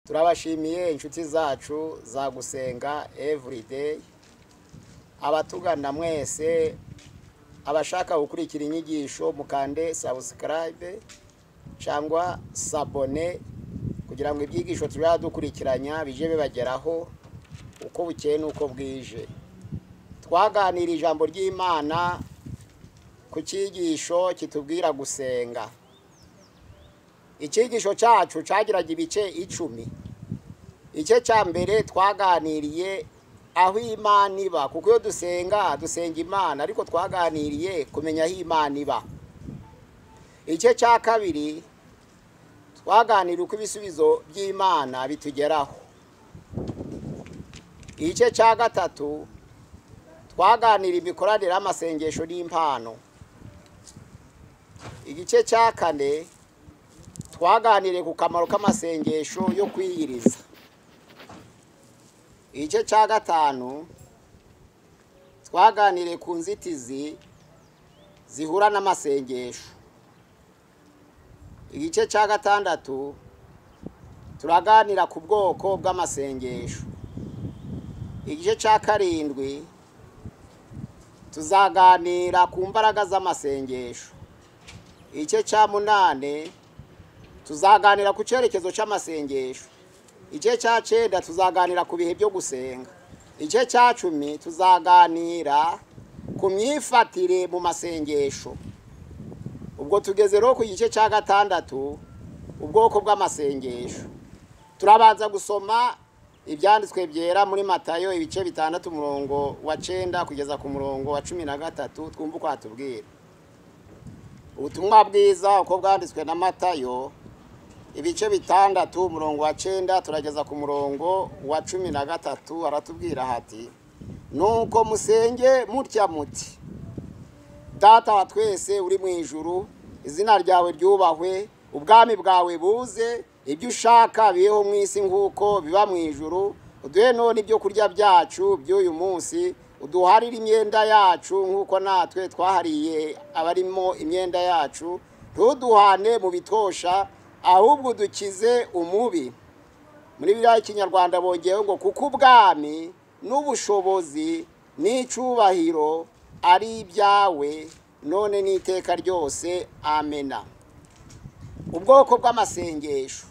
Turabashimiye inshuti zacu za Gusenga Everyday, abatugana mwese, abashaka gukurikira inyigisho mukande subscribe cyangwa s'abonner kugira ngo ibyigisho tuzajya dukurikiranya bije bibageraho uko bukeye n'uko bwije. Twaganira ijambo ry'Imana ku cyigisho kitubwira gusenga. Icyigisho cyacu cyagiraga ibice 10. Igice cya mbere twaganiriye aho Imana iba, kuko iyo dusenga dusenga Imana, ariko twaganiriye kumenya aho Imana iba. Igice cya kabiri twaganiriye uko ibisubizo by'Imana bitugeraho. Igice cya gatatu twaganiriye imikoranire y'amasengesho n'impano. Igice cya kane twaganiriye ku kamaro k'amasengesho yo kwiyiriza. Igice cya gatanu twaganiriye ku nzitizi zihura n'amasengesho. Igice cya gatandatu turaganira ku bwoko bw'amasengesho. Igice cya karindwi tuzaganira ku mbaraga z'amasengesho. Igice cya munane tuzaganira ku cyerekezo cy'amasengesho. Igice cya 9 tuzaganira ku bihe byo gusenga. Igice cya 10 tuzaganira ku myifatire mu masengesho. Ubwo tugeze rero ku gice cya gatandatu, ubwoko bw'amasengesho. Turabanza gusoma ibyanditswe byera muri Matayo ibice 6 umurongo wa 9 kugeza ku murongo wa 13, twumva uko atubwira. Ubutumwa bwiza uko bwanditswe na Matayo ibice 6 umurongo wa 9 turageza ku murongo wa 13, aratubwira hati: nuko musenge mutya muti, Data wa twese uri mu ijuru, izina ryawe ryubahwe, ubwami bwawe buze, ibyo ushaka bibeho mu isi nk'uko biba mu ijuru. Uduhe none ibyo kurya byacu by'uyu munsi, uduharire imyenda yacu nk'uko natwe twahariye abarimo imyenda yacu, ntuduhane mu bitosha, ahubwo udukize umubi. Muri Bibiliya y'Ikinyarwanda bongeyeho ngo kuko ubwami n'ubushobozi n'icyubahiro ari ibyawe none n'iteka ryose, amena. Ubwoko bw'amasengesho.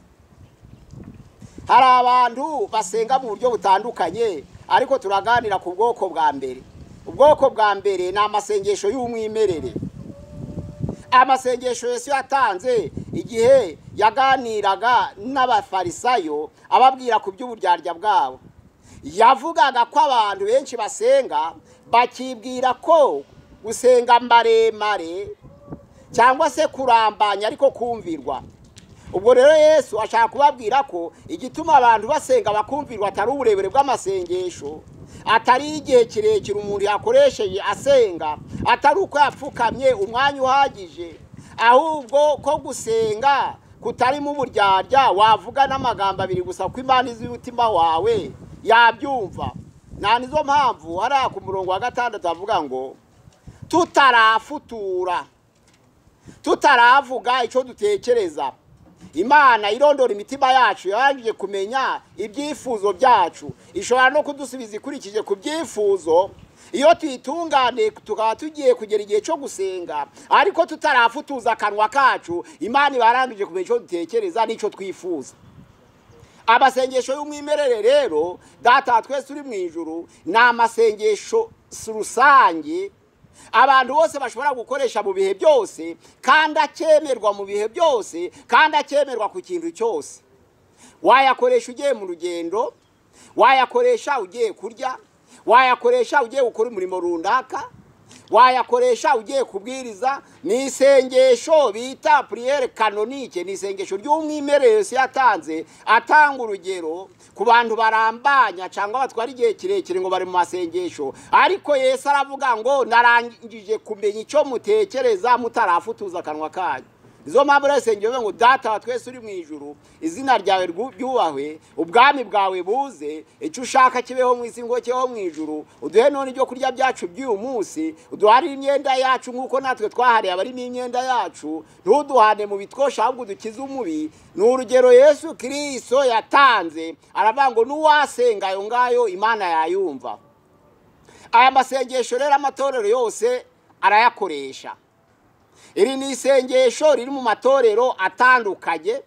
Hari abantu basenga mu buryo butandukanye, ariko turaganira ku bwoko bwa mbere. Ubwoko bwa mbere ni amasengesho y'umwimerere. Amasengesho Yesu yatanze igihe yaganiraga n'abafarisayo ababwira ku by'uburyarya bwabo. Yavugaga ko abantu benshi basenga bakibwira ko gusenga maremare cyangwa se kurambanya ariko kumvirwa. Ubwo rero Yesu ashaka kubabwira ko igituma abantu basenga bakumvirwa atari uburebure bw'amasengesho, atari igihe kirekire umuntu yakoresheje asenga, atari uko yapfukamye umwanya uhagije, ahubwo ko gusenga kutarimo uburyarya, wavuga n'amagambo abiri gusa ko Imana izi umutima wawe yabyumva. Nta nizo mpamvu hari ku murongo wa 6 avuga ngo tutarafutura, tutaravuga icyo dutekereza, Imana irondora imitima yacu, yarangije kumenya ibyifuzo byacu, ishobora no kudusubiza ikurikije ku byifuzo. Iyo tuyitungane tukaba tugiye kugera igihe cyo gusenga ariko tutarafutuza akanwa kacu, Imana ibarangije kumenya icyo dutekereza n'icyo twifuza. Amasengesho y'umwimerere rero, Data twese uri mu ijuru, ni amasengesho rusange abantu bose bashobora gukoresha mu bihe byose, kandi akemerwa mu bihe byose, kandi akemerwa ku kintu cyose. Wayakoresha ugiye mu rugendo, wayakoresha ugiye kurya, wayakoresha ugiye gukora umurimo runaka, wayakoresha ugiye kubwiriza. Ni isengesho bita prière canonique, ni isengesho ry'umwimerere Yesu yatanze atanga urugero ku bantu barambanya cyangwa batwara igihe kirekire ngo bari mu masengesho, ariko Yesu aravuga ngo narangije kumenya icyo mutekereza mutarafutuza akanwa kanyu. Nizo mpamvu rero isengero ngo Data wa twese uri mu ijuru, izina ryawe ryubahwe, ubwami bwawe buze, icyo ushaka kibeho mu isi ngo kibeho mu ijuru, uduhe none ibyo kurya byacu by'uyu munsi, uduharire imyenda yacu nk'uko natwe twahariye abarimo imyenda yacu, ntuduhane mu bitwosha ahubwo udukize umubi. Ni urugero Yesu Kristo yatanze, aravuga ngo n'uwasenga ayo ngayo Imana yayumva. Aya masengesho rero amatorero yose arayakoresha. Iri ni isengesho riri mu matorero atandukanye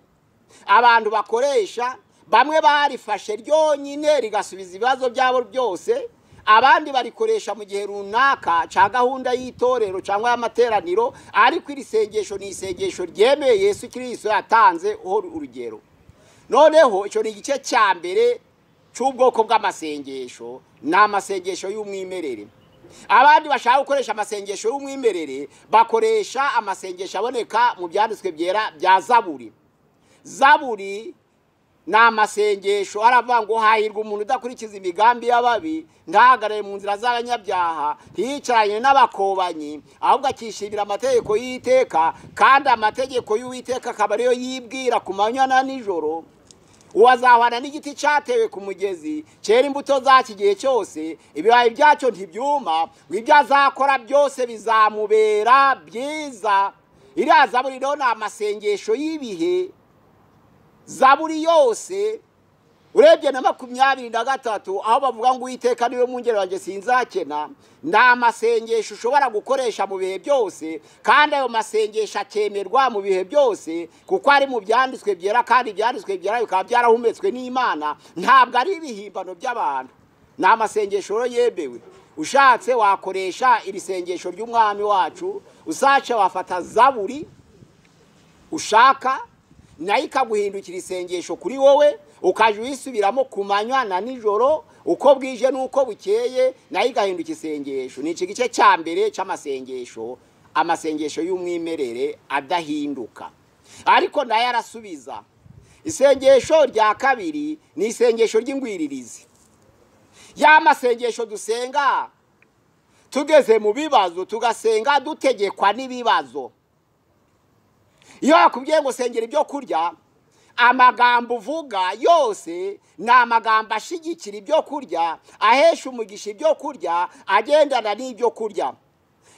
abantu bakoresha, bamwe barifashe ryonyine rigasubiza ibibazo byabo byose, abandi barikoresha mu gihe runaka cya gahunda y'itorero cyangwa y'amateraniro, ariko iri sengesho ni isengesho ryemeye Yesu Kristo yatanze urugero. Noneho icyo ni igice cya mbere cy'ubwoko bw'amasengesho, ni amasengesho y'umwimerere. Abandi bashaka gukoresha amasengesho y'umwimerere bakoresha amasengesho aboneka mu byanditswe byera bya Zaburi. Zaburi ni amasengesho aravuga ngo hahirwa umuntu udakurikiza imigambi y'ababi, ntahagarare mu nzira z'abanyabyaha, ntiyicaranye n'abakobanyi, ahubwo akishimira amategeko y'Uwiteka, kandi amategeko y'Uwiteka akaba ariyo yibwira ku manywa na nijoro. Uwazahwana n'igiti cyatewe ku mugezi, cyera imbuto zacyo igihe cyose, ibirayi byacyo ntibyuma, ngo ibyo azakora byose bizamubera byiza. Iriya Zaburi rero ni amasengesho y'ibihe. Zaburi yose urebye na 23 aho bavuga ngo Uwiteka niwe mwungeri wanjye sinzakena, ni amasengesho ushobora gukoresha mu bihe byose, kandi ayo masengesho akemerwa mu bihe byose kuko ari mu byanditswe byera, kandi ibyanditswe byera bikaba byarahumetswe n'Imana, ntabwo ari ibihimbano by'abantu. Ni amasengesho rero yemewe. Ushatse wakoresha iri sengesho ry'umwami wacu, usace wafata Zaburi ushaka nayo ikaguhindukira isengesho kuri wowe, ukajya uyisubiramo ku manywa na nijoro uko bwije n'uko bukeye, nayo igahinduka isengesho. Ni iki gice cya mbere cy'amasengesho, amasengesho y'umwimerere adahinduka, ariko nayo arasubiza. Isengesho rya kabiri ni isengesho ry'ingwiririzi. Ya masengesho dusenga tugeze mu bibazo, tugasenga dutegekwa n'ibibazo. Iyo bakubwiye ngo sengera ibyo kurya, amagambo uvuga yose ni amagambo ashyigikira ibyo kurya, ahesha umugisha ibyo kurya, agendana n'ibyo kurya.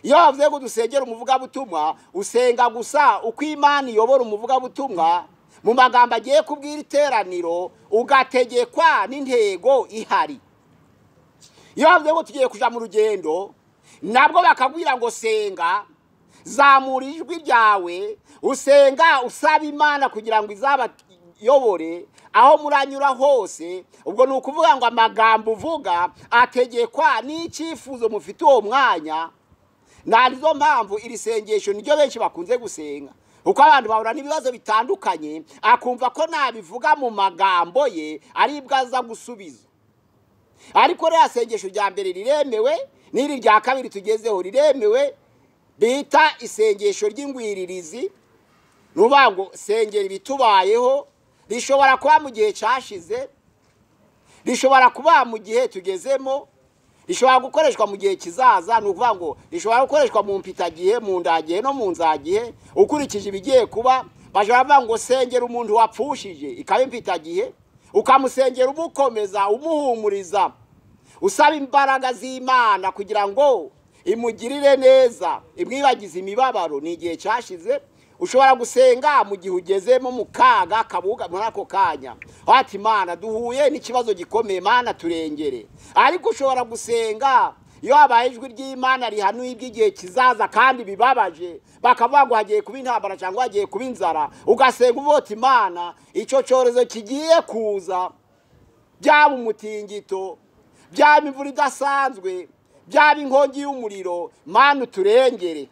Iyo bavuze ngo dusengere umuvugabutumwa, usenga gusa uko Imana iyobora umuvugabutumwa mu magambo agiye kubwira iteraniro, ugategekwa n'intego ihari. Iyo bavuze ngo tugiye kuja mu rugendo, nabwo bakabwira ngo senga, zamura ijwi ryawe, usenga usaba Imana kugira ngo izabayobore aho muranyura hose. Ubwo ni ukuvuga ngo amagambo uvuga ategekwa n'icyifuzo mufite uwo mwanya. Narizo mpamvu iri sengesho niryo benshi bakunze gusenga, uko abantu bahura n'ibibazo bitandukanye akumva ko nabivuga mu magambo ye aribwo aza gusubiza. Ariko rero sengesho rya mbere riremewe, n'iri rya kabiri tugezeho riremewe, bita isengesho ry'ingwiririzi. Nuvuga ngo sengera ibitubayeho, rishobora kuba mu gihe cyashize, rishobora kuba mu gihe tugezemo, rishobora gukoreshwa mu gihe kizaza. Ni ukuvuga ngo rishobora gukoreshwa mu mpitagihe, mu ndagihe no mu nzagihe, ukurikije ibigiye kuba. Bashobora kuvuga ngo sengera umuntu wapfushije, ikaba impitagihe, ukamusengera umukomeza, umuhumuriza, usaba imbaraga z'Imana kugira ngo imugirire neza, imwibagize imibabaro. Ni igihe cyashize. Ushobora gusenga mu gihe ugezemo mu kaga kabuga muri ako kanya, ati Imana duhuye n'ikibazo gikomeye, Imana turengere. Ariko ushobora gusenga iyo habaye ijwi ry'Imana rihanuye iby'igihe kizaza kandi bibabaje, bakavuga ngo hagiye kuba intambara cyangwa hagiye kuba inzara, ugasenga uvuga uti Imana icyo cyorezo kigiye kuza, byaba umutingito, byaba imvura idasanzwe, byaba inkongi y'umuriro, Mana uturengere.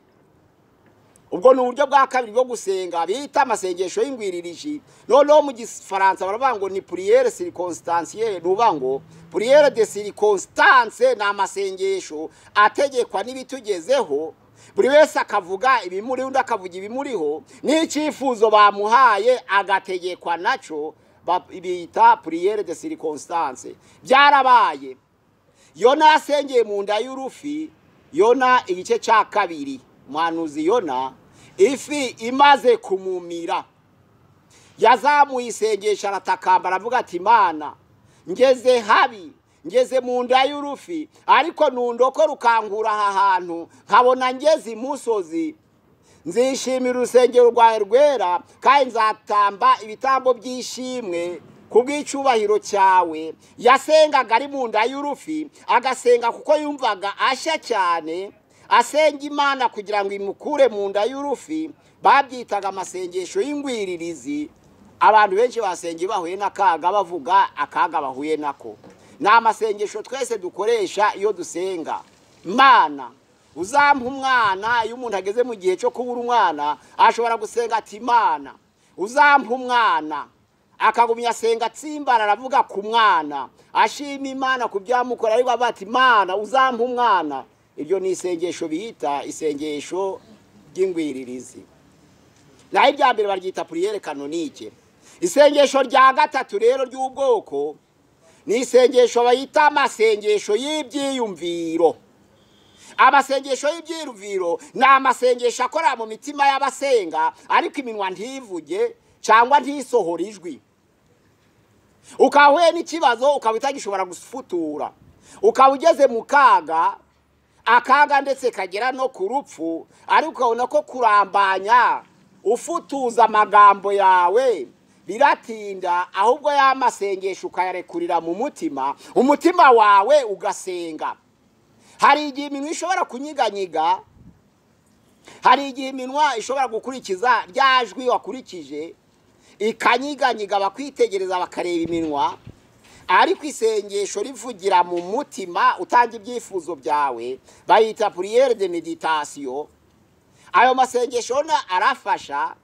Ubwo ni uburyo bwa kabiri bwo gusenga bita amasengesho y'ingwiririji. Noneho mu gifaransa baravuga ngo ni prière circonstancielle. Nuvuga ngo prière de circonstance ni amasengesho ategekwa n'ibitugezeho, buri wese akavuga ibimuriho, undi akavuga ibimuriho, n'icyifuzo bamuhaye agategekwa naco, bita prière de circonstance. Byarabaye. Yona yasengeye mu nda y'urufi. Yona igice cya 2, umuhanuzi Yona Ifi imaze kumumira yazamuye isengesho, aratakamba, aravuga ati: "Imana, ngeze habi, ngeze mu nda y'urufi, ariko nundoko rukankura aha hantu nkabona ngeze imusozi, nzishimira urusengero rwawe rwera, kandi nzatamba ibitambo by'ishimwe ku bw'icyubahiro cyawe." Yasengaga ari mu nda y'urufi, agasenga kuko yumvaga ashya cyane, asenga Imana kugira ngo imukure mu nda y'urufi. Babyitaga amasengesho y'ingwiririzi. Abantu benshi basenga iyo bahuye n'akaga, bavuga akaga bahuye nako. Ni amasengesho twese dukoresha iyo dusenga: "Mana, uzampa umwana." Iyo umuntu ageze mu gihe cyo kubura umwana, ashobora gusenga ati: "Imana, uzampa umwana," akagumya asenga atsimbara, aravuga ku mwana, ashima Imana ku byamukora, ariko avuga ati: "Imana, uzampa umwana." Iryo ni isengesho bita isengesho ry'ingwiririzi. Naho irya mbere baryita prière canonique. Isengesho rya gatatu rero ry'ubwoko ni isengesho bayita amasengesho y'ibyiyumviro. Amasengesho y'ibyiyumviro ni amasengesho akorera mu mitima y'abasenga, ariko iminwa ntivuge cyangwa ntisohore ijwi. Ukaba uhuye n'ikibazo, ukaba utagishobora gufutura, ukaba ugeze mu kaga, akaga ndetse kagera no ku rupfu, ariko ukabona ko kurambanya ufutuza amagambo yawe biratinda, ahubwo ya masengesho ukayarekurira mu mutima, umutima wawe ugasenga. Hari igihe iminwa ishobora kunyiganyiga, hari igihe iminwa ishobora gukurikiza rya jwi wakurikije ikanyiganyiga, bakwitegereza bakareba iminwa, ariko isengesho rivugira mu mutima, utanga ibyifuzo byawe, bayita prière de méditation. Ayo masengesho na arafasha.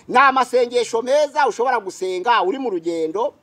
Ni amasengesho meza ushobora gusenga uri mu rugendo,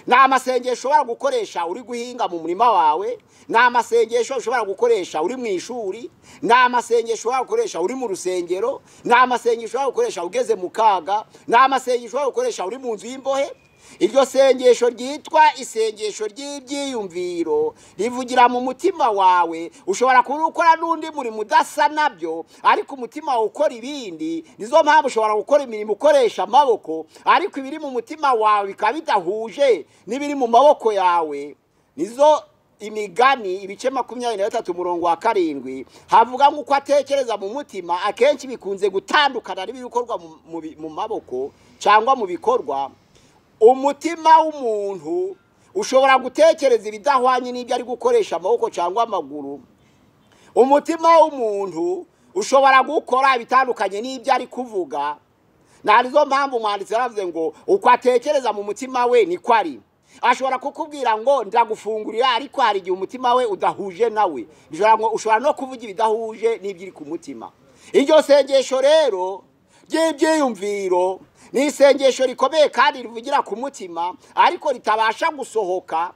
ni amasengesho ushobora gukoresha uri guhinga mu murima wawe, ni amasengesho ushobora gukoresha uri mu ishuri, ni amasengesho ushobora gukoresha uri mu rusengero, ni amasengesho ushobora gukoresha ugeze mu kaga, ni amasengesho ushobora gukoresha uri mu nzu y'imbohe. Iryo sengesho ryitwa isengesho ry'ibyiyumviro rivugira mu mutima wawe. Ushobora kuba ukora n'undi murimo udasa nabyo, ariko umutima wawe ukora ibindi. Nizo mpamvu ushobora gukora imirimo ukoresha amaboko, ariko ibiri mu mutima wawe bikaba bidahuje n'ibiri mu maboko yawe. Nizo Imigani ibice 23 umurongo wa 7 havuga nk'uko atekereza mu mutima akenshi bikunze gutandukana n'ibikorwa mu maboko cyangwa mu bikorwa. Umutima w'umuntu ushobora gutekereza ibidahwanye n'ibyo ari gukoresha amaboko cyangwa amaguru. Umutima w'umuntu ushobora gukora ibitandukanye n'ibyo ari kuvuga. Narizo mpamvu umwanditsi yaravuze ngo uko atekereza mu mutima we niko ari. Ashobora kukubwira ngo ndagufungurira, ariko hari igihe umutima we udahuje nawe. Ushobora no kuvuga ibidahuje n'ibyo iri ku mutima. Iryo sengesho rero ry'ibyiyumviro ni isengesho rikomeye kandi rivugira ku mutima, ariko ritabasha gusohoka,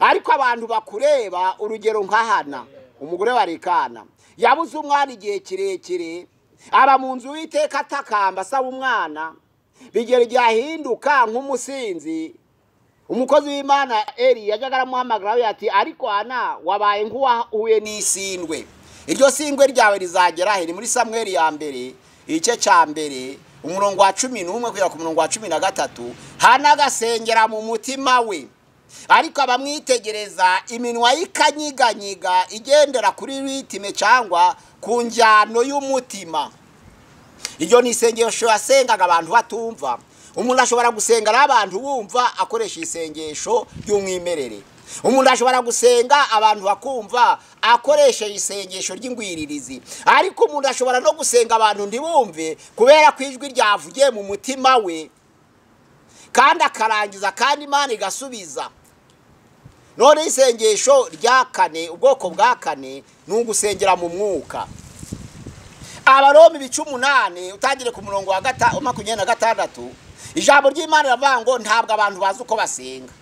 ariko abantu bakureba. Urugero nka Hana, umugore wa Elikana, yabuze umwana igihe kirekire, aba mu nzu w'iteka atakamba asaba umwana, bigera igihe ahinduka nk'umusinzi. Umukozi w'Imana Eli yajyaga aramuhamagara ati: "Ariko Hana, wabaye nk'uwahuye n'isindwe, iryo sindwe ryawe rizagera he?" Ni muri Samweli ya mbere igice cya 1 umurongo wa 11 kugera ku murongo wa 13. Hana agasengera mu mutima we, ariko abamwitegereza iminwa y'ikanyiganyiga igendera kuri rythme cyangwa ku njyano y'umutima. Iryo ni isengesho yasengaga abantu batumva. Umuntu ashobora gusenga n'abantu bumva akoresha isengesho ry'umwimerere. Umuntu ashobora gusenga abantu bakumva akoresheje isengesho ry'ingwiririzi, ariko umuntu ashobora no gusenga abantu ntibumve kubera ko ijwi ryavugiye mu mutima we, kandi akarangiza, kandi Imana igasubiza. None isengesho rya kane, ubwoko bwa kane, ni ugusengera mu mwuka. Abaroma ibice 8 utangire ku murongo wa 26, ijambo ry'Imana riravuga ngo ntabwo abantu bazi uko basenga.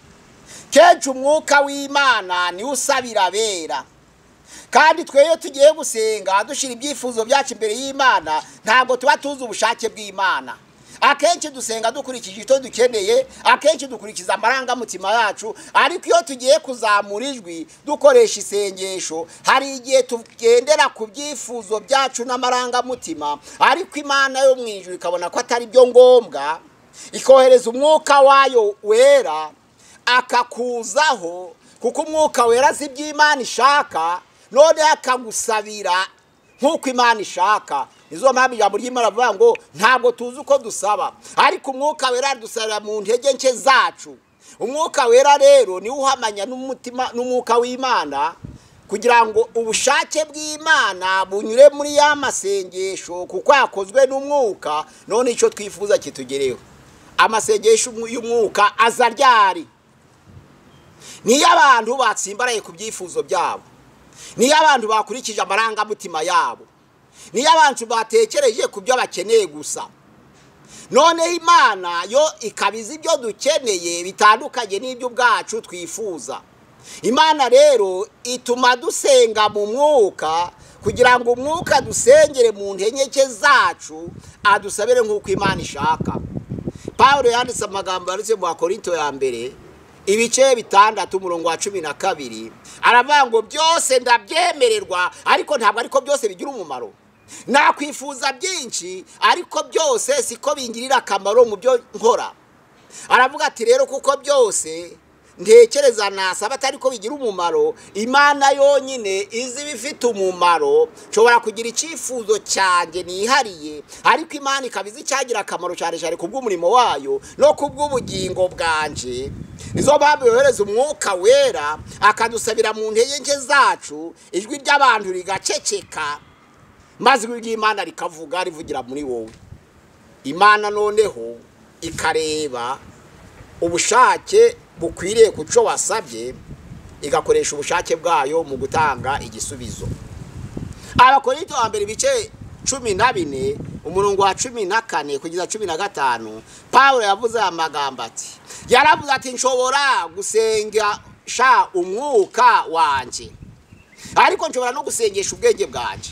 Kenshi umwuka w'Imana niwe usabira abera, kandi twe iyo tugiye gusenga dushyira ibyifuzo byacu imbere y'Imana, ntabwo tuba tuzi ubushake bw'Imana. Akenshi dusenga dukurikije icyo dukeneye, akenshi dukurikiza amarangamutima yacu, ariko iyo tugiye kuzamura ijwi dukoresha isengesho, hari igihe tugendera ku byifuzo byacu n'amarangamutima, ariko Imana yo mu ijuru ikabona ko atari byo ngombwa, ikohereza umwuka wayo wera akakuzaho, kuko umwuka wera azi ibyo Imana ishaka, none akagusabira nk'uko Imana ishaka. Nizo mpamvu ijambo ry'Imana rivuga ngo ntabwo tuzi uko dusaba, ariko umwuka wera adusabira mu ntege nke zacu. Umwuka wera rero niwe uhamanya n'umutima n'umwuka w'Imana, kugira ngo ubushake bw'Imana bunyure muri ya masengesho, kuko yakozwe n'umwuka, none icyo twifuza kitugereho. Amasengesho y'umwuka aza ryari? Niyo abantu batsimbaraye ku byifuzo byabo, niyo abantu bakurikije amarangamutima yabo, niyo abantu batekereje ku byo bakeneye gusa. Noneho Imana yo ikabiza ibyo dukeneye bitandukanye n'ibyo ubwacu twifuza. Imana rero ituma dusenga mu mwuka, kugira ngo umwuka dusengere mu ntege zacu, adusabire nk'uko Imana ishaka. Pawulo yanditse amagambo yanditse mu Bakorinto ya mbere ibice 6 umurongo wa 12, aravuga ngo byose ndabyemererwa, ariko ntabwo ariko byose bigira umumaro. Nakwifuza byinshi, ariko byose siko bingirira akamaro mu byo nkora. Aravuga ati rero kuko byose ntekereza nasaba atari ko bigira umumaro, Imana yonyine izi bifite umumaro. Nshobora kugira icyifuzo cyanjye nihariye, ariko Imana ikabizi cyagira akamaro cyane cyane kubw'umurimo wayo no kubw'ubugingo bwanje. Nizo mpamvu yohereza umwuka wera akadusabira mu ntege nke zacu, ijwi ry'abantu rigaceceka, maze ijwi ry'Imana rikavuga rivugira muri wowe. Imana noneho ikareba ubushake bukwiriye ku cyo wasabye, igakoresha ubushake bwayo mu gutanga igisubizo. Abakorinto ba mbere ibice 14 umurongo wa 14 kugeza 15, Pawulo yavuze amagambo ati, yaravuze ati nshobora gusengesha umwuka wanje, ariko nshobora no gusengesha ubwenge bwanje.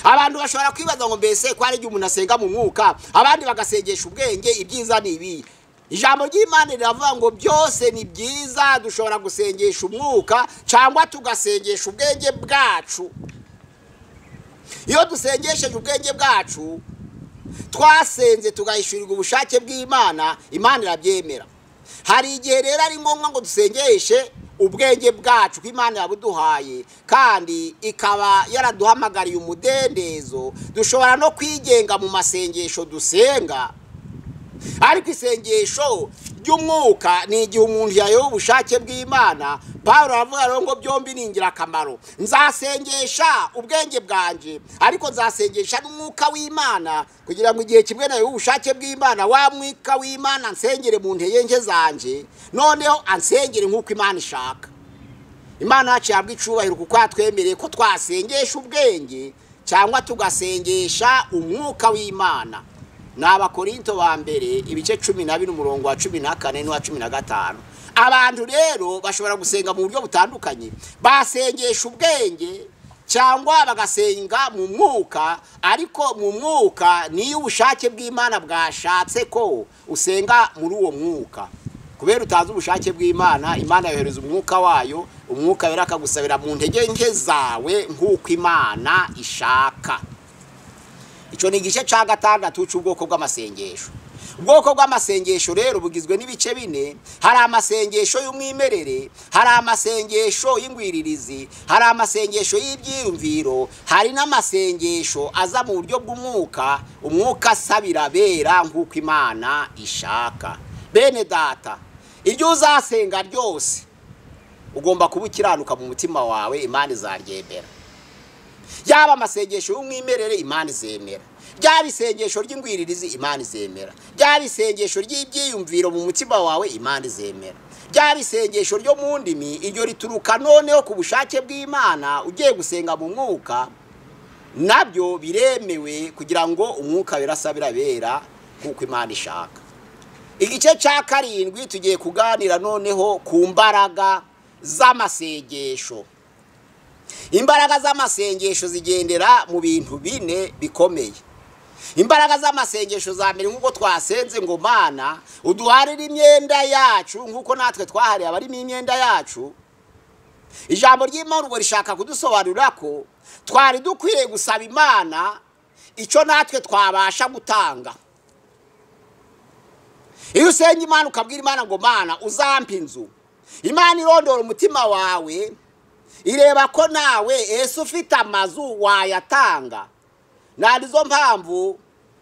Abantu bashobora kwibaza ngo mbese ko ari igihe umuntu asenga mu mwuka, abandi bagasengesha ubwenge, ibyiza ni ibi? Ijambo ry'Imana riravuga ngo byose ni byiza, dushobora gusengesha umwuka cyangwa tugasengesha ubwenge bwacu. Iyo dusengesheje ubwenge bwacu, twasenze tugahishurirwa ubushake bw'Imana, Imana irabyemera. Hari igihe rero ari ngombwa ngo dusengeshe ubwenge bwacu ko Imana yabuduhaye, kandi ikaba yaraduhamagariye umudendezo, dushobora no kwigenga mu masengesho dusenga. Ariko isengesho ry'umwuka ni igihe umuntu yayoba ubushake bw'Imana. Pawulo aravuga rero ngo byombi ni ingirakamaro. Nzasengesha ubwenge bwanje, ariko nzasengesha n'umwuka w'Imana, kugira ngo igihe kimwe nayo ubushake bw'Imana, wa mwuka w'Imana nsengere mu ntege nke zanje, noneho ansengere nk'uko Imana ishaka. Imana yacu yabwa icubahiro kuko yatwemereye ko twasengesha ubwenge cyangwa tugasengesha umwuka w'Imana. Ni Abakorinto ba mbere ibice 12 umurongo wa 14 n'uwa 15. Abantu rero bashobora gusenga mu buryo butandukanye, basengesha ubwenge cyangwa bagasenga mu mwuka, ariko mu mwuka niyo ubushake bw'Imana bwashatse ko usenga muri uwo mwuka. Kubera utazi ubushake bw'Imana, Imana yohereza umwuka wayo, umwuka wera akagusabira mu ntege nke zawe nk'uko Imana ishaka. Icyo ni igice cya 6 cy'ubwoko bw'amasengesho. Ubwoko bw'amasengesho rero bugizwe n'ibice 4. Hari amasengesho y'umwimerere, hari amasengesho y'ingwiririzi, hari amasengesho y'ibyiyumviro, hari n'amasengesho aza mu buryo bw'umwuka, umwuka asabira abera nk'uko Imana ishaka. Bene data, iryo uzasenga ryose ugomba kuba ukiranuka mu mutima wawe, Imana izaryemera. Yaba amasengesho y'umwimerere, Imana izemera. Byaba isengesho ry'ingwiririzi, Imana izemera. Byaba isengesho ry'ibyiyumviro mu mutima wawe, Imana izemera. Byaba isengesho ryo mu ndimi, iryo rituruka noneho ku bushake bw'Imana, ugiye gusenga mu mwuka, nabyo biremewe kugira ngo umwuka wera asabira abera nk'uko Imana ishaka. Igice cya 7 tugiye kuganira noneho ku mbaraga z'amasengesho. Imbaraga z'amasengesho zigendera mu bintu 4 bikomeye. Imbaraga z'amasengesho za mbere, nk'uko twasenze ngo Mana uduharire imyenda yacu nk'uko natwe twahariye abarimo imyenda yacu. Ijambo ry'Imana ubwo rishaka kudusobanurira ko twari dukwiriye gusaba Imana icyo natwe twabasha gutanga. Iyo usenga Imana ukabwira Imana ngo Mana uzampa inzu, Imana irondora umutima wawe, ireba ko nawe ese ufite amazu wayatanga. Narizo mpamvu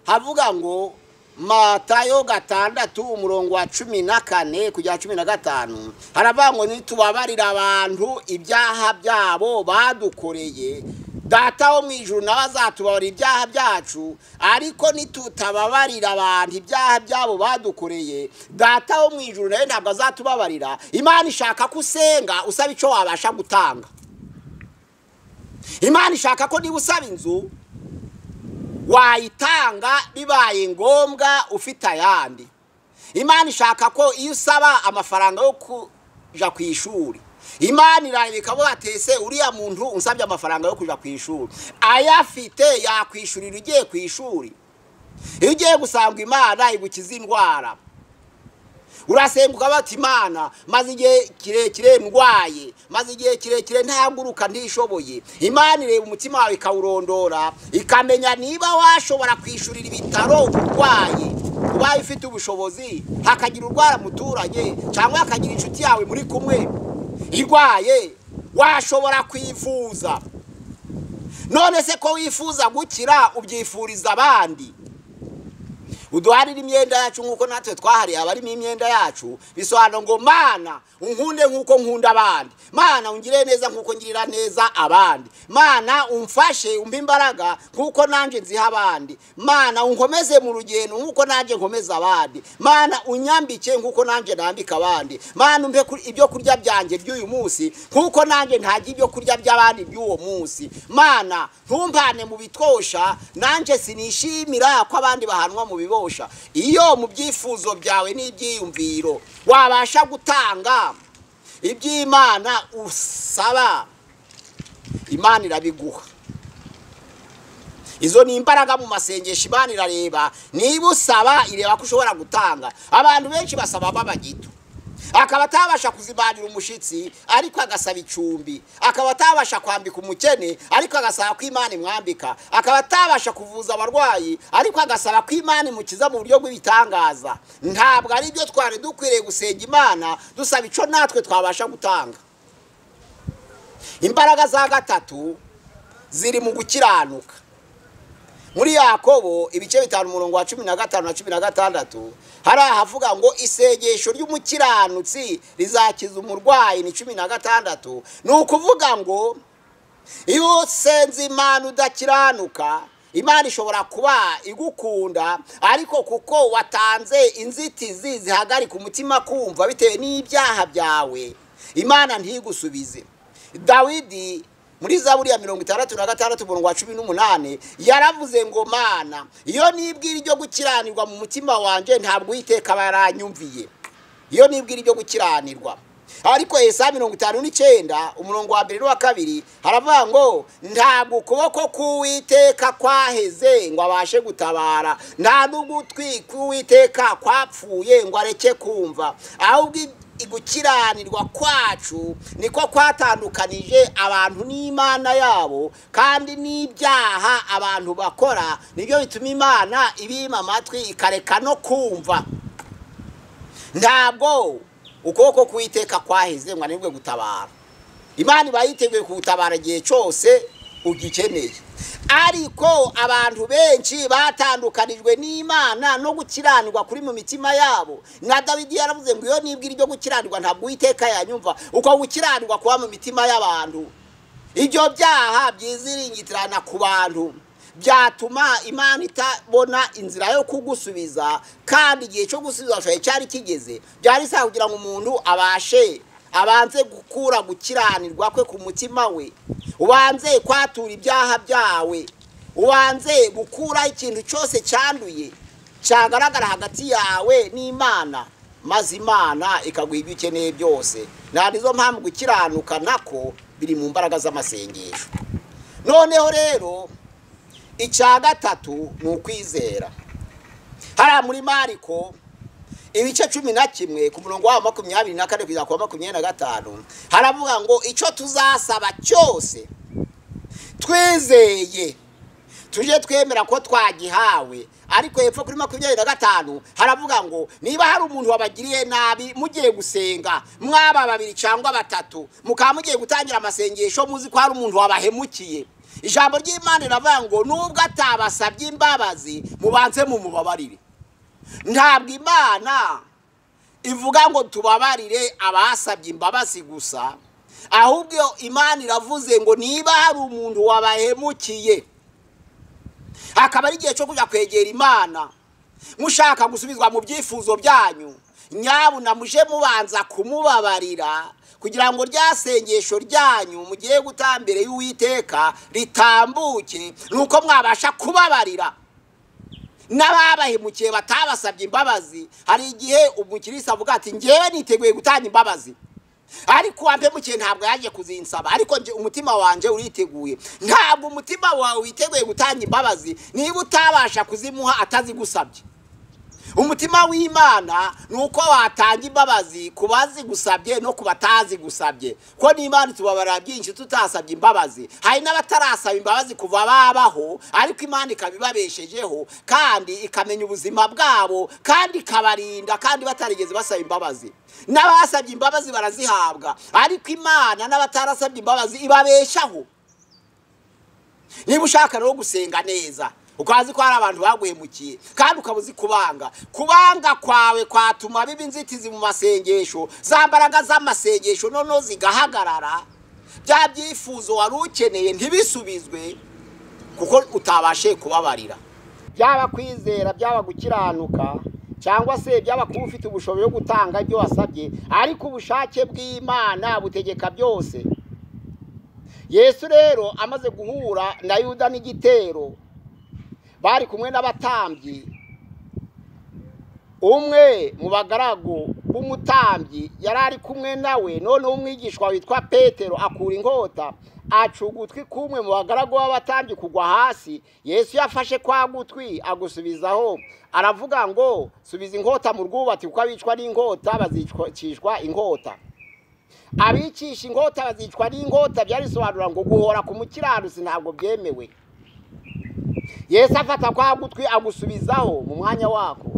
havuga ngo Matayo 6 umurongo wa 14 kugera 15 haravuga ngo nitubabarira abantu ibyaha byabo badukoreye, Data wo mu ijuru nawe azatubabarira ibyaha byacu, ariko nitutababarira abantu ibyaha byabo badukoreye, Data wo mu ijuru nawe ntabwo azatubabarira. Imana ishaka ko usenga usaba icyo wabasha gutanga. Imana ishaka ko niba usaba inzu wayitanga bibaye ngombwa ufite ayandi. Imana ishaka ko iyo usaba amafaranga yo kuja ku ishuri, Imana irareba ikavuga ati ese uriya muntu unsabye amafaranga yo kuja ku ishuri ayafite yakwishurira ugiye ku ishuri. Iyo ugiye gusanga Imana igukiza indwara, urasenga ukavuga ati Imana maze igihe kirekire ndwaye, maze igihe kirekire ntahaguruka ntishoboye. Imana ireba umutima wawe ikawurondora, ikamenya niba washobora kwishurira ibitaro urwaye. Ubaye ufite ubushobozi, hakagira urwara muturanye cyangwa hakagira inshuti yawe muri kumwe irwaye, washobora kwivuza. None se ko wifuza gukira ubyifuriza abandi? Uduharire imyenda yacu nk'uko natwe twahariye abarimo imyenda yacu, bisobanura ngo Mana unkunde nk'uko nkunda abandi, Mana ungirire neza nk'uko ngirira neza abandi, Mana umfashe umpe imbaraga nk'uko nanjye nziha abandi, Mana unkomeze mu rugendo nk'uko nanjye nkomeza abandi, Mana unyambike nk'uko nanjye nambika abandi, Mana umpe ibyo kurya byanjye by'uyu munsi nk'uko nanjye ntajya ibyo kurya by'abandi by'uwo munsi, Mana ntumpane mu bitosha nanjye sinishimira ko abandi bahanwa mu bibosha. Iyo mu byifuzo byawe n'ibyiyumviro wabasha gutanga iby'Imana usaba, Imana irabiguha. Izo ni imbaraga mu masengesho. Imana irareba niba usaba, ireba ko ushobora gutanga. Abantu benshi basaba babagito, akaba atabasha kuzimanira umushitsi ariko agasaba icumbi, akaba atabasha kwambika umukene ariko agasaba ko Imana imwambika, akaba atabasha kuvuza abarwayi ariko agasaba ko Imana imukiza mu buryo bw'ibitangaza. Ntabwo ari byo twari dukwiriye gusenga Imana dusaba ico natwe twabasha gutanga. Imbaraga za gatatu ziri mu gukiranuka. Muri Yakobo ibice 5 umurongo wa 15 na 16 hari ahavuga ngo isengesho ry'umukiranutsi rizakiza umurwayi, ni 16. Ni ukuvuga ngo iyo usenze Imana udakiranuka, Imana ishobora kuba igukunda, ariko kuko watanze inzitizi zihagarika umutima kumva bitewe n'ibyaha byawe, Imana ntigusubize. Dawidi muri Zaburi ya 66 umurongo wa 18 yaravuze ngo Mana iyo nibwira ibyo gukiranirwa mu mutima wanje ntabwo Uwiteka baranyumviye. Iyo nibwira ibyo gukiranirwa. Ariko Yesaya 59 umurongo wa 1 n'uwa 2 haravuga ngo ntabwo ukuboko k'Uwiteka kwaheze ngo abashe gutabara, nta n'ugutwi k'Uwiteka kwapfuye ngo areke kumva, ahubwo gukiranirwa kwacu niko kwatandukanije abantu n'Imana yabo, kandi n'ibyaha abantu bakora nibyo bituma Imana ibima amatwi ikareka no kumva. Ntabwo ukuboko k'Uwiteka kwaheze ngo ananirwe gutabara. Imana iba yiteguye kugutabara igihe cyose ugikeneye, ariko abantu benshi batandukanijwe n'Imana no gukiranirwa kuri mu mitima yabo. Na Dawidi yaravuze ngo iyo nibwira ibyo gukiranirwa ntabwo Uwiteka yanyumva. Uko gukiranirwa kuba mu mitima y'abantu, ibyo byaha byiziringitirana ku bantu byatuma Imana itabona inzira yo kugusubiza, kandi igihe cyo gusubiza cyari kigeze. Byari sawa kugira ngo umuntu abashe abanze gukura gukiranirwa kwe ku mutima we, ubanze kwatura ibyaha byawe, ubanze gukura ikintu cyose cyanduye cyagaragara hagati yawe n'Imana, maze Imana ikaguha ibyo ukeneye byose. Nta mpamvu gukiranuka nako biri mu mbaraga z'amasengesho. Noneho rero Icya gatatu ni ukwizera. Hariya muri Mariko ibice 11 ku murongo wa 24 kugeza ku wa 25 haravuga ngo icyo tuzasaba cyose twizeye tujye twemera ko twagihawe. Ariko hepfo kuri 25 haravuga ngo niba hari umuntu wabagiriye nabi mugiye gusenga mwaba babiri cyangwa batatu mukaba mugiye gutangira amasengesho muzi ko hari umuntu wabahemukiye, ijambo ry'Imana riravuga ngo nubwo atabasabye imbabazi mubanze mumubabarire. Ntabwo Imana ivuga ngo tubabarire abasabye imbabazi gusa, ahubwo Imana iravuze ngo niba hari umuntu wabahemukiye akaba ari igihe cyo kujya kwegera Imana mushaka gusubizwa mu byifuzo byanyu, nyabuna muje mubanza kumubabarira kugira ngo rya sengesho ryanyu mugiye gutambere y'Uwiteka ritambuke, nuko mwabasha kubabarira n'ababahemukiye batabasabye imbabazi. Hari igihe umukirisi avuga ati ngewe niteguye gutanga imbabazi, ariko wampemukiye ntabwo yaje kuzinsaba, ariko nje umutima wanje uriteguye. Ntabwo umutima wawe witeguye gutanga imbabazi niba utabasha kuzimuha atazigusabye. Umutima w'Imana nuko watanga imbabazi ku bazigusabye no ku batazigusabye, ko n'Imana tubabara byinshi tutasabye imbabazi. Hari n'abatarasaba imbabazi kuva babaho, ariko Imana ikabibabeshejeho kandi ikamenya ubuzima bwabo kandi ikabarinda kandi batarigeze basaba imbabazi. N'abasabye imbabazi barazihabwa, ariko Imana n'abatarasabye imbabazi ibabeshaho. Niba ushaka rero gusenga neza ukazi ko hari abantu baguhemukiye kandi ukabuzi kubanga, kubanga kwawe kwatuma biba inzitizi mu masengesho, za mbaraga z'amasengesho noneho zigahagarara, bya byifuzo wari ukeneye ntibisubizwe kuko utabashe kubabarira. Byaba kwizera, byaba gukiranuka, cyangwa se byaba kuba ufite ubushobozi bwo gutanga ibyo wasabye, ariko ubushake bw'Imana butegeka byose. Yesu rero amaze guhura na Yuda n'igitero, bari kumwe n'abatambyi, umwe mu bagaragu b'umutambyi yari ari kumwe nawe. Noneho umwigishwa witwa Petero akura inkota aca ugutwi kumwe mu bagaragu b'abatambyi kugwa hasi. Yesu yafashe kwa gutwi agusubizaho, aravuga ngo subiza inkota mu rwubati, kuko abicwa n'inkota bazicishwa inkota. Abicisha inkota bazicwa n'inkota byarisobanura ngo guhora ku mukiranutsi ntabwo byemewe. Yesu afata kwa gutwi agusubizaho mu mwanya wako.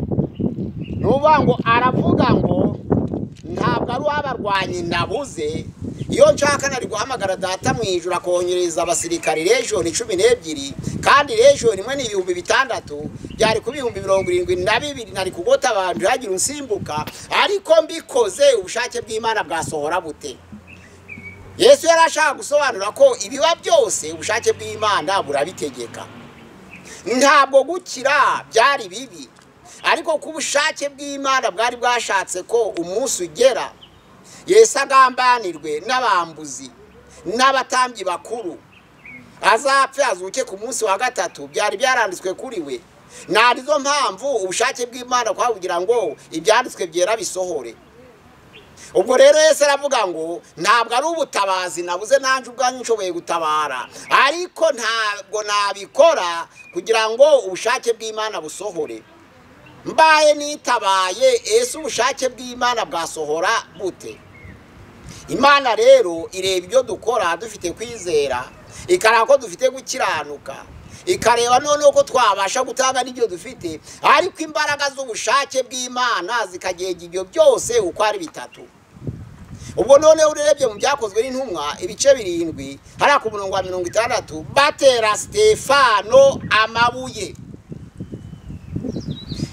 Nuvuga ngo aravuga ngo ntabwo ari uwabarwanyi nabuze, iyo nshaka nari guhamagara data mu ijuru akonyereza abasirikari region 12, kandi region imwe ni 6000, byari ku 72000 nari kugota abantu yagira unsimbuka, ariko mbikoze ubushake bw'Imana bwasohora bute? Yesu yarashaka gusobanura ko ibiba byose ubushake bw'Imana burabitegeka. Ntabwo gukira byari bibi, ariko ku bushake bw'Imana bwari bwashatse ko umunsi ugera Yesu agambanirwe n'abambuzi n'abatambyi bakuru, azapfe azuke ku munsi wa gatatu, byari byaranditswe kuri we. Narizo mpamvu ubushake bw'Imana kwabugira ngo ibyanditswe byera bisohore. Ubwo rero Yesu aravuga ngo ntabwo ari ubutabazi nabuze, nanje ubwanyu nshoboye gutabara, ariko ntabwo nabikora kugira ngo ubushake bw'Imana busohore. Mbaye nitabaye, ese ubushake bw'Imana bwasohora bute? Imana rero ireba ibyo dukora dufite kwizera, ikareba ko dufite gukiranuka, ikareba noneho ko twabasha gutanga n'ibyo dufite, ariko imbaraga z'ubushake bw'Imana zikagenga ibyo byose uko ari bitatu. Ubwo noneho urebye mu byakozwe n'intumwa ibice 7 hariya ku murongo wa 60, batera Stefano amabuye.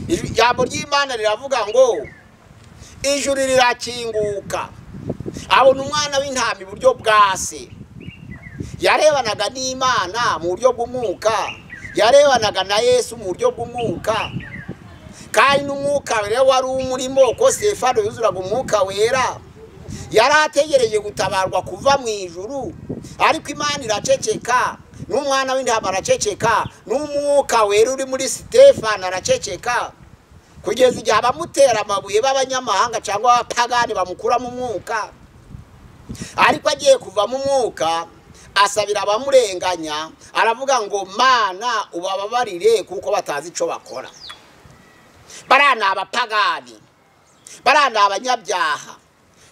Ijambo ry'Imana riravuga ngo ijuru rirakinguka, abona umwana w'intama iburyo bwa se. Yarebanaga n'Imana mu buryo bw'umwuka, yarebanaga na Yesu mu buryo bw'umwuka, kandi n'umwuka rero wari umurimo, ko Stefano yuzuraga umwuka wera. Yari ategereje gutabarwa kuva mu ijuru, ariko Imana iraceceka, n'umwana w'intama araceceka, n'umwuka wera uri muri Stefano araceceka, kugeza igihe abamutera amabuye b'abanyamahanga cyangwa abapagani bamukura mu mwuka. Ariko agiye kuva mu mwuka asabira abamurenganya, aravuga ngo Mana ubababarire kuko batazi ico bakora. Barana abapagani, barana abanyabyaha.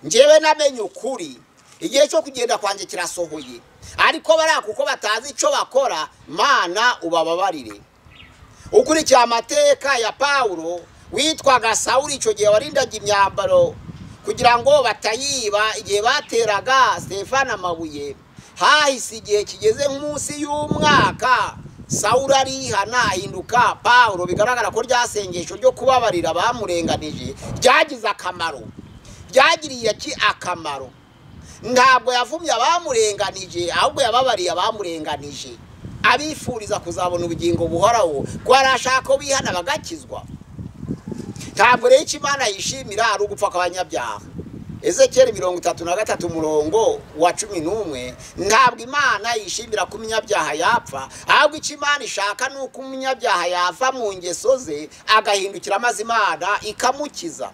Njyewe namenye ukuri, igihe cyo kugenda kwanjye kirasohoye, ariko bara kuko batazi ico bakora, Mana ubababarire. Ukurikiye amateka ya Paulo witwaga Sawuli icyo gihe warindaga imyambaro kugira ngo batayiba igihe bateraga Stefano amabuye, hahise igihe kigeze munsi y'umwaka Sawuli arihana ahinduka Paulo. Bigaragara ko rya sengesho ryo kubabarira bamurenganije ryagize akamaro, ryagiriye ki akamaro. Ntabwo yavumye abamurenganije, ahubwo yababariye abamurenganije, abifuriza kuzabona ubugingo buhoraho, ko arashaka ko bihana bagakizwa. Ntabwo rero icyo Imana yishimira ari ugupfa kw'abanyabyaha. Ezekiel 33 umurongo wa 11, ntabwo Imana yishimira ko umunyabyaha yapfa, ahubwo icyo Imana ishaka ni uko umunyabyaha yava mu ngeso ze agahindukira maze Imana ikamukiza.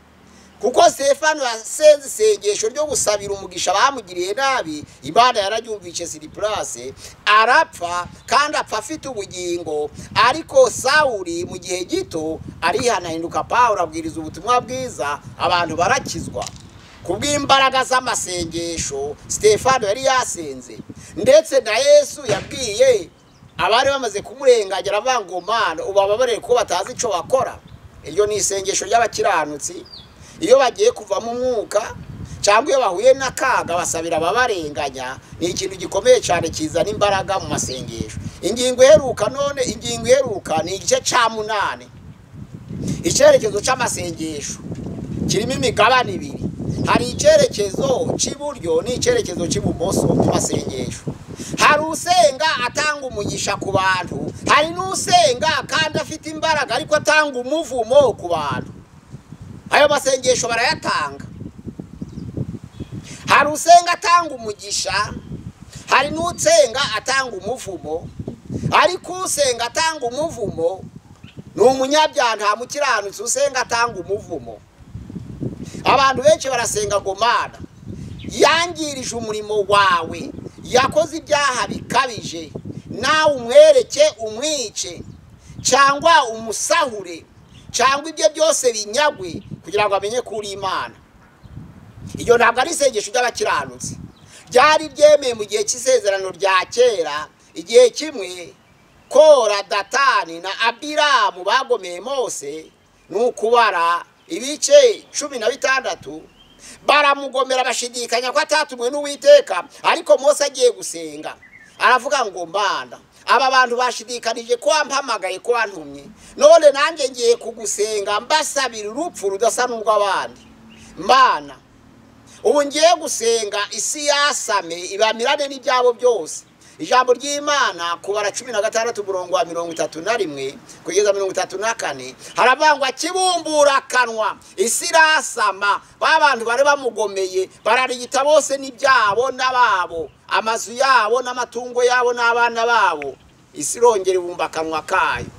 Kuko Stefano yasenze isengesho ryo gusabira umugisha bamugiriye nabi, Imana yararyumvise siriplase, arapfa kandi apfa afite ubugingo. Ariko Sawuli mu gihe gito arihana ahinduka Paulo, abwiriza ubutumwa bwiza, abantu barakizwa kubw'imbaraga z'amasengesho Stefano yari yasenze. Ndetse na Yesu yabwiye abari bamaze kumurenganya, aravuga ngo Mana ubababarire kuko batazi ico bakora. Iryo ni isengesho ry'abakiranutsi. Iyo bagiye kuva mu mwuka cyangwa iyo bahuye n'akaga basabira ababarenganya, ni ikintu gikomeye cyane kizana imbaraga mu masengesho. Ingingo iheruka none, ingingo iheruka ni igice ca 8, icyerekezo c'amasengesho kirimo imigabane ibiri. Hari icyerekezo cy'iburyo n'icyerekezo cy'ibumoso mu masengesho. Hari usenga atanga umugisha ku bantu, hari n'usenga kandi afite imbaraga ariko atanga umuvumo ku bantu. Ayo masengesho barayatanga. Hari usenga atanga umugisha, hari n'usenga atanga umuvumo. Ariko usenga atanga umuvumo ni umunyabyaha, nta mukiranutsi usenga atanga umuvumo. Abantu benshi barasenga ngo Mana yangirije umurimo wawe, yakoze ibyaha bikabije, nawe umwereke umwice cyangwa umusahure cyangwa ibyo byose binyagwe kugira ngo amenye ko uri Imana. Iyo ntabwo ari isengesho ry'abakiranutsi, ryari ryemeye mu gihe cy'isezerano rya kera. Igihe kimwe Kora, Datani na Abiramu bagomeye Mose, nukubara ibice 16, baramugomera bashidikanya ko atatumwe n'Uwiteka. Ariko Mose agiye gusenga aravuga ngo Mana, aba bantu bashidikanije ko wampamagaye ko wantumye, none nanjye ngiye kugusenga mbasabira urupfu rudasa n'urw'abandi. Mana, ubu ngiye gusenga isi yasame ibamirane n'ibyabo byose. Ijambo ry'Imana kubara 16 umurongo wa 31 kugeza 34 haravangwa kibumbura akanwa, isi irasama, ba bantu bari bamugomeye bararigita bose n'ibyabo n'ababo, amazu yabo n'amatungo yabo n'abana babo, isi irongera ibumba akanwa kayo.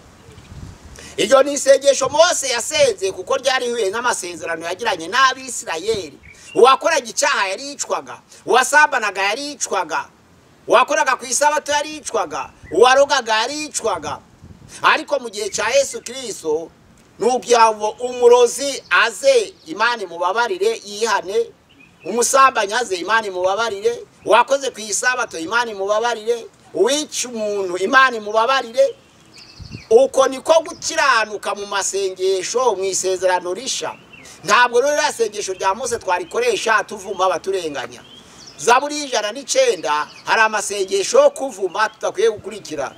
Iryo ni isengesho Mose yasenze kuko ryari rihuye n'amasezerano yagiranye n'Abisirayeli. Uwakoraga icyaha yaricwaga, uwasambanaga yaricwaga, uwakoraga ku isabato yaricwaga, uwarogaga yaricwaga. Ariko mu gihe cya Yesu Kristo, n'ubyabo umurozi aze Imana imubabarire yihane, umusambanyi aze Imana imubabarire, uwakoze ku isabato Imana imubabarire, uwica umuntu Imana imubabarire. Uko niko gukiranuka mu masengesho mu isezerano risha. Ntabwo rero ririya sengesho rya Mose twarikoresha tuvuma abaturenganya. Zaburi 109 hari amasengesho yo kuvuma tutakwiye gukurikira,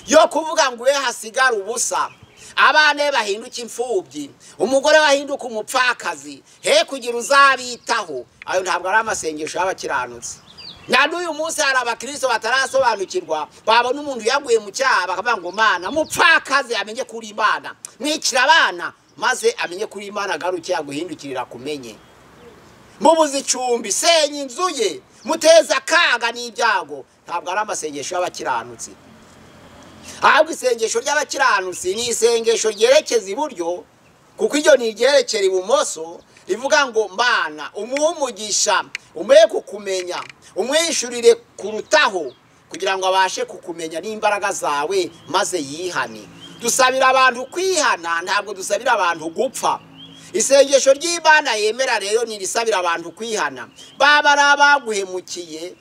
yo kuvuga ngo we hasigara ubusa, abana bahinduka imfubyi, umugore wahinduka umupfakazi, he kugira uzabitaho. Ayo ntabwo ari amasengesho y'abakiranutsi. Na n'uyu munsi hari abakristo batarasobanukirwa, babona umuntu yaguye mu cyaha bakavuga ngo Mana mupfakazi amenye kuri Imana, mwicira abana maze amenye kuri Imana agaruke yaguhindukirira kumenye. Mubuze icumbi, senya inzu ye, muteza akaga n'ibyago. Ntabwo ari amasengesho y'abakiranutsi. Ahubwo isengesho ry'abakiranutsi ni isengesho ryerekeza iburyo, Kuko iryo ni iryerekera ibumoso rivuga ngo Mana umuhe umugisha, umuhe kukumenya, umwishurire kurutaho kugira ngo abashe kukumenya n'imbaraga zawe maze yihane. Dusabira abantu kwihana, ntabwo dusabira abantu gupfa. Isengesho ry'Imana yemera rero ni risabira abantu kwihana. Baba ari abaguhemukiye,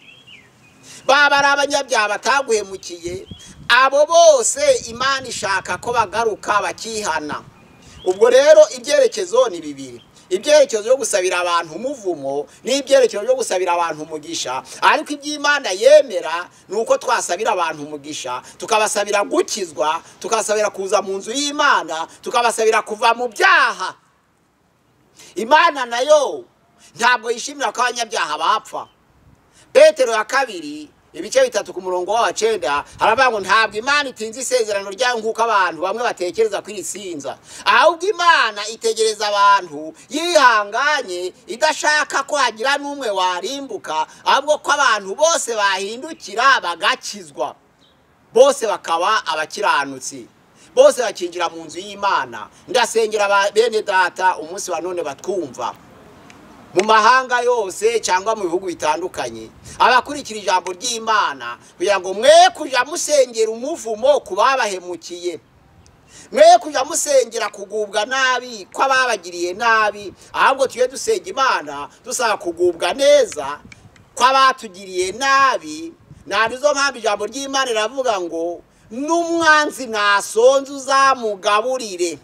baba ari abanyabyaha bataguhemukiye, abo bose Imana ishaka ko bagaruka bakihana. Ubwo rero ibyerekezo ni bibiri: ibyerekezo byo gusabira abantu umuvumo n'ibyerekezo byo gusabira abantu umugisha. Ariko iby'Imana yemera ni uko twasabira abantu umugisha, tukabasabira gukizwa, tukabasabira kuza mu nzu y'Imana, tukabasabira kuva mu byaha. Imana nayo ntabwo yishimira ko abanyabyaha bapfa. Petero ya 2 ibice 3 ku murongo wa 9 haravuga ngo ntabwo Imana itinze isezerano ryayo nk'uko abantu bamwe batekereza ko irisinza, ahubwo Imana itegereza abantu yihanganye, idashaka ko hagira n'umwe warimbuka, ahubwo ko abantu bose bahindukira bagakizwa, bose bakaba abakiranutsi, bose bakinjira mu nzu y'Imana. Ndasengera bene data umunsi wa none batwumva mu mahanga yose cyangwa mu bihugu bitandukanye, abakurikira ijambo ry'Imana, kugira ngo mwe kuja musengera umuvumo ku babahemukiye, mwe kuja musengera kugubwa nabi kw'ababagiriye nabi, ahubwo tuye dusenga Imana dusaba kugubwa neza kw'abatugiriye nabi. Na nizo mpamvu ijambo ry'Imana riravuga ngo n'umwanzi nasonza uzamugaburire,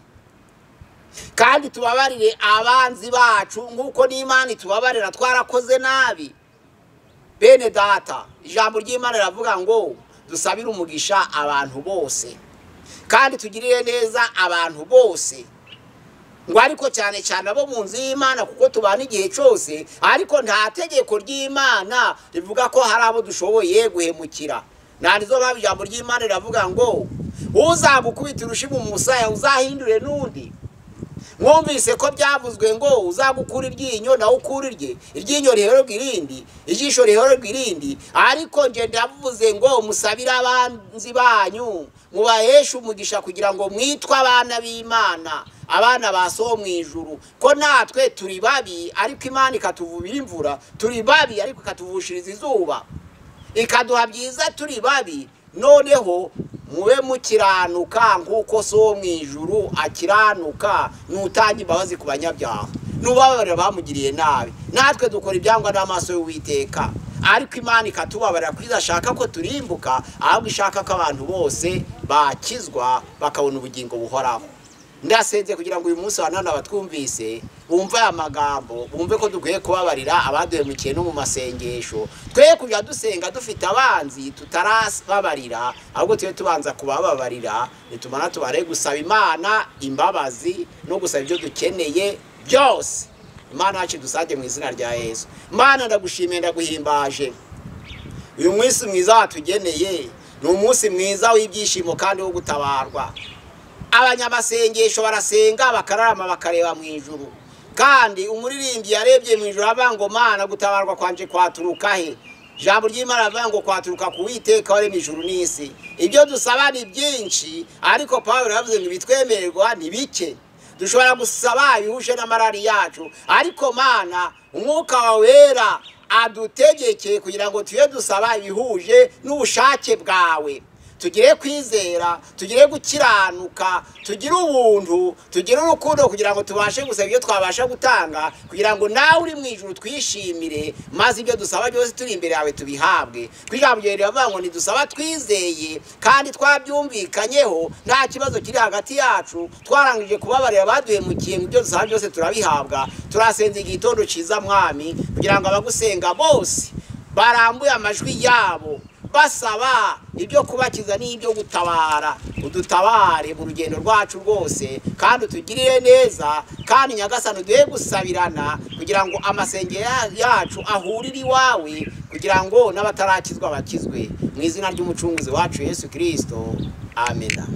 kandi tubabarire abanzi bacu nk'uko n'Imana itubabarira twarakoze nabi. Bene data, ijambo ry'Imana riravuga ngo dusabire umugisha abantu bose, kandi tugirire neza abantu bose, ngo ariko cyane cyane abo mu nzu y'Imana, kuko tubana igihe cyose. Ariko nta tegeko ry'Imana rivuga ko hari abo dushoboye guhemukira. Na nizo mpamvu ijambo ry'Imana riravuga ngo uzagukubita urushi mu musaya uzahindure n'undi. Mwumvise ko byavuzwe ngo uzagukura iryinyo nawe ukura irye, iryinyo rihererwa irindi, ijisho rihererwa irindi. Ariko nje ndavuze ngo musabire abanzi banyu, mubaheshe umugisha kugira ngo mwitwe abana b'Imana, abana ba So mu ijuru. Ko natwe turi babi ariko Imana ikatuvubira imvura, turi babi ariko ikatuvushiriza izuba, ikaduha byiza turi babi. Noneho mube mukiranuka nk'uko So mu ijuru akiranuka, nutanga imbabazi ku banyabyaha, nubabarira bamugiriye nabi. Natwe dukora ibyangwa n'amaso y'Uwiteka, ariko Imana ikatubabarira kuko idashaka ko turimbuka, ahubwo ishaka ko abantu bose bakizwa bakabona ubugingo buhoraho. Ndasenze kugira ngo uyu munsi wa none abatwumvise bumve aya magambo, bumve ko dukwiye kubabarira abaduhemukiye no mu masengesho. Twe kujya dusenga dufite abanzi tutarababarira, ahubwo tujye tubanza kubababarira, nitumara tubare gusaba Imana imbabazi no gusaba ibyo dukeneye byose. Imana yacu dusange mu izina rya Yesu. Imana ndagushimiye, ndaguhimbaje. Uyu munsi mwiza watugeneye ni umunsi mwiza w'ibyishimo kandi wo gutabarwa. Abanyamasengesho barasenga bakararama bakareba mu ijuru, kandi umuririmbyi yarebye mu ijuru avuga ngo Mana gutabarwa kwanje kwaturuka he? Ijambo ry'Imana rivuga ngo kwaturuka ku Uwiteka waremye ijuru n'isi. Ibyo dusaba ni byinshi, ariko Pawulo yavuze ngo ibitwemererwa ni bike. Dushobora gusaba ibihuje n'amarari yacu, ariko Mana umwuka wawe wera adutegeke kugira ngo tuye dusaba ibihuje n'ubushake bwawe. Tugire kwizera, tugire gukiranuka, tugire ubuntu, tugire urukundo, kugira ngo tubashe gusaba ibyo twabasha gutanga, kugira ngo nawe uri mu ijuru twishimire, maze ibyo dusaba byose turi imbere yawe tubihabwe. Ijambo riravuga ngo nidusaba twizeye kandi twabyumvikanyeho, nta kibazo kiri hagati yacu, twarangije kubabarira abaduhemukiye, mu byo dusaba byose turabihabwa. Turasenze igitondo cyiza Mwami, kugira ngo abagusenga bose barambuye amajwi yabo basaba ibyo kubakiza n'ibyo gutabara, udutabare mu rugendo rwacu rwose, kandi utugirire neza, kandi Nyagasani uduhe gusabirana kugira ngo amasengero yacu ahurire iwawe, kugira ngo n'abatarakizwa bakizwe. Mu izina ry'umucunguzi wacu Yesu Kristo, amena.